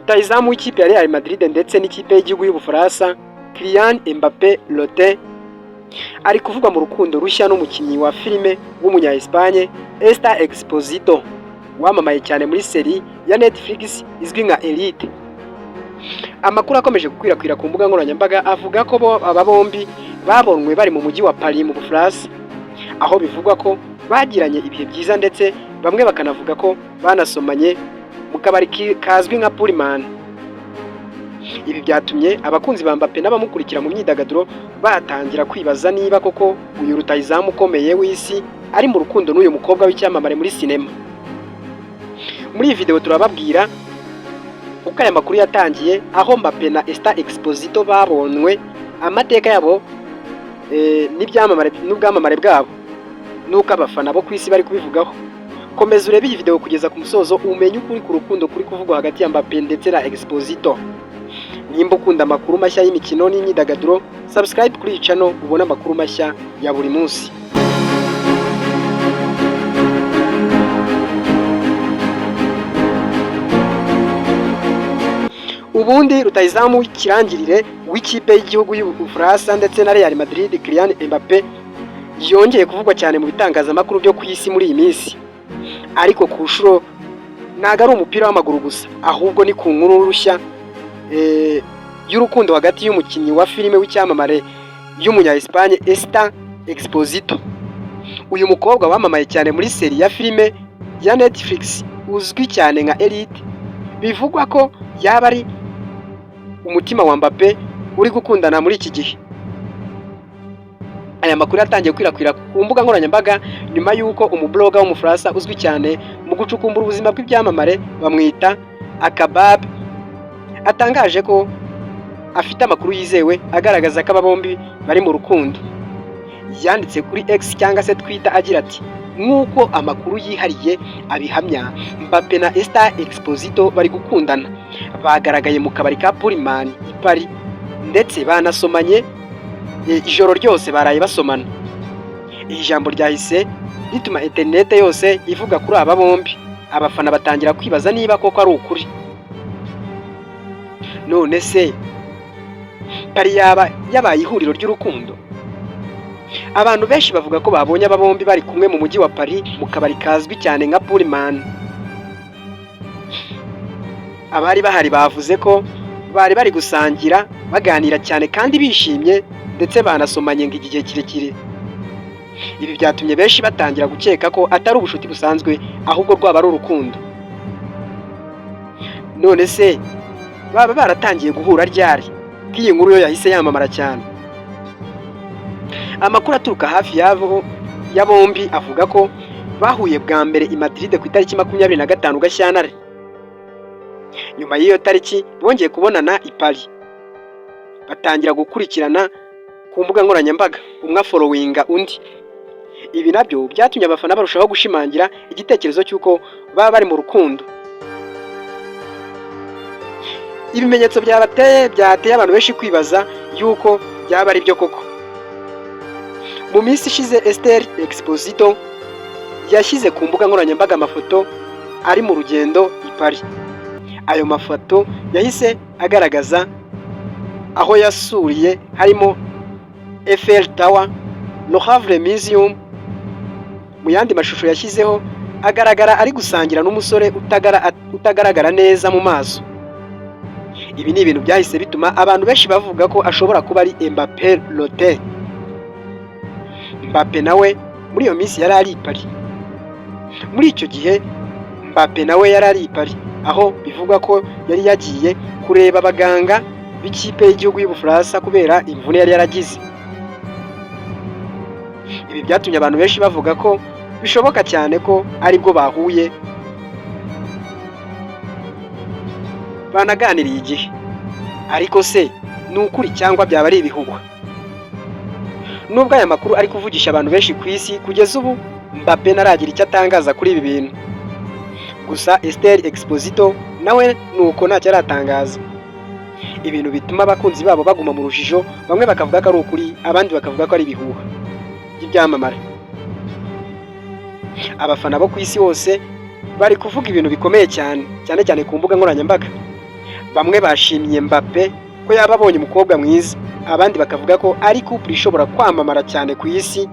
Rutahizamu w'ikipe ya Real Madrid ndetse n'ikipe y'igihugu y'Ubufaransa, Kylian Mbappé Lottin, ari kuvugwa mu rukundo rushya n'umukinnyi wa filime w'umunya Espagne Esther Exposito, wamamaye cyane muri série ya Netflix izwi nka Elite. Amakuru akomeje gukwirakwira ku mbuga nkoranyambaga avuga ko bo aba bombi babonwe bari mu mujyi wa Paris mu Bufaransa, aho bivugwa ko bagiranye ibihe byiza, ndetse bamwe bakanavuga ko banasomanye mu kabari kazwi nka Pullman. Ibi byatumye abakunzi ba Mbappe n'abamukurikira mu myidagaduro batangira kwibaza niba koko uyu rutahizamu ukomeye w'isi ari mu rukundo n'uyu mukobwa w'icyamamare muri sinema. Muri iyi video turababwira uko aya makuru yatangiye, aho Mbappe na Esther Exposito babonwe, amateka yabo n'ibyamamare n'ubwamamare bwabo, n'uko abafana bo ku isi bari kubivugaho. Komeza urebe iyi video kugeza ku musozo, umenye ukuri ku rukundo kuri kuvugwa hagati ya Mbappe ndetse na Exposito. Nimba ukunda amakuru mashya y'imikino n'imyidagaduro, subscribe kuri iyi channel ubone amakuru mashya ya buri munsi. Ubundi rutahizamu w'ikirangirire w'ikipe y'igihugu y'Ubufaransa ndetse na Real Madrid, Kylian Mbappe, yongeye kuvugwa cyane mu bitangazamakuru byo ku isi muri iyi minsi. Ariko ku nshuro ntabwo ari umupira w'amaguru gusa, ahubwo ni ku nkuru rushya y'urukundo hagati y'umukinnyi wa filime w'icyamamare y'umunya Espagne Esther Exposito. Uyu mukobwa wamamaye cyane muri série ya filime ya Netflix uzwi cyane nka Elite, bivugwa ko yaba ari umutima wa Mbappe uri gukundana muri iki gihe. Aya makuru yatangiye gukwirakwira ku mbuga nkoranyambaga nyuma y'uko umublogger w'Umufaransa uzwi cyane mu gucukumbura ubuzima bw'ibyamamare, bamwita Akabab, atangaje ko afite amakuru yizewe agaragaza ko aba bombi bari mu rukundo. Yanditse kuri X cyangwa se Twitter agira ati: "Nk'uko amakuru yihariye abihamya, Mbappe na Esther Exposito bari gukundana. Bagaragaye mu kabari ka Pullman i Paris, ndetse banasomanye ijoro ryose, baraye basomana." Iri jambo ryahise rituma interinete yose ivuga kuri aba bombi, abafana batangira kwibaza niba koko ari ukuri. None se Paris yaba yabaye ihuriro ry'urukundo? Abantu benshi bavuga ko babonye aba bombi bari kumwe mu mujyi wa Paris, mu kabari kazwi cyane nka Pullman. Abari bahari bavuze ko bari bari gusangira, baganira cyane kandi bishimye, ndetse banasomanye ngo igihe kirekire. Ibi byatumye benshi batangira gukeka ko atari ubucuti busanzwe, ahubwo rwaba ari urukundo. None se baba baratangiye guhura ryari, ko iyi nkuru yo yahise yamamara cyane? Amakuru aturuka hafi yabo ya bombi avuga ko bahuye bwa mbere i Madrid ku itariki 25 Gashyantare. Nyuma y'iyo tariki bongeye kubonana i Paris, batangira gukurikirana ku mbuga nkoranyambaga, umwe afollowinga undi. Ibi nabyo byatumye abafana barushaho gushimangira igitekerezo cy'uko baba bari mu rukundo. Ibimenyetso byateye abantu benshi kwibaza yuko byaba ari byo koko. Mu minsi ishize, Esther Exposito yashyize ku mbuga nkoranyambaga amafoto ari mu rugendo i Paris. Ayo mafoto yahise agaragaza aho yasuriye, harimo Eiffel Tower, Le Louvre Museum. Mu yandi mashusho yashyizeho, agaragara ari gusangira n'umusore utagaragara neza mu maso. Ibi ni ibintu byahise bituma abantu benshi bavuga ko ashobora kuba ari Mbappé Lottin. Mbappe nawe muri iyo minsi yari ari i Paris. Muri icyo gihe Mbappe nawe yari ari i Paris, aho bivugwa ko yari yagiye kureba abaganga b'ikipe y'igihugu y'Ubufaransa kubera imvune yari yaragize. Ibi byatumye abantu benshi bavuga ko bishoboka cyane ko aribwo bahuye, banaganiriye igihe. Ariko se ni ukuri cyangwa byaba ari ibihuhwa? Nubwo aya makuru ari kuvugisha abantu benshi ku isi, kugeza ubu Mbappe ntaragira icyo atangaza kuri ibi bintu. Gusa Esther Exposito nawe nuko ntacyo aratangaza, ibintu bituma abakunzi babo baguma mu rujijo, bamwe bakavuga ko ari ukuri, abandi bakavuga ko ari ibihuha by'ibyamamare. Abafana bo ku isi hose bari kuvuga ibintu bikomeye cyane, cyane cyane ku mbuga nkoranyambaga. Bamwe bashimiye Mbappe ko yaba abonye umukobwa mwiza, abandi bakavuga ko ari couple ishobora kwamamara cyane ku isi.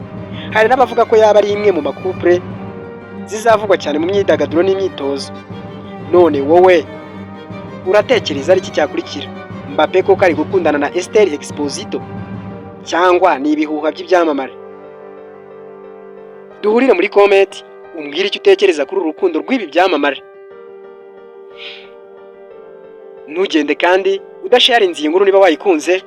Hari n'abavuga ko yaba ari imwe mu ma couple zizavugwa cyane mu myidagaduro n'imyitozo. None wowe uratekereza ari iki cyakurikira? Mbappe koko ari gukundana na Esther Exposito cyangwa ni ibihuha by'ibyamamare? Duhurire muri comment umbwire icyo utekereza kuri uru rukundo rw'ibi byamamare. Ntugende kandi udasharinze iyi nkuru niba wayikunze.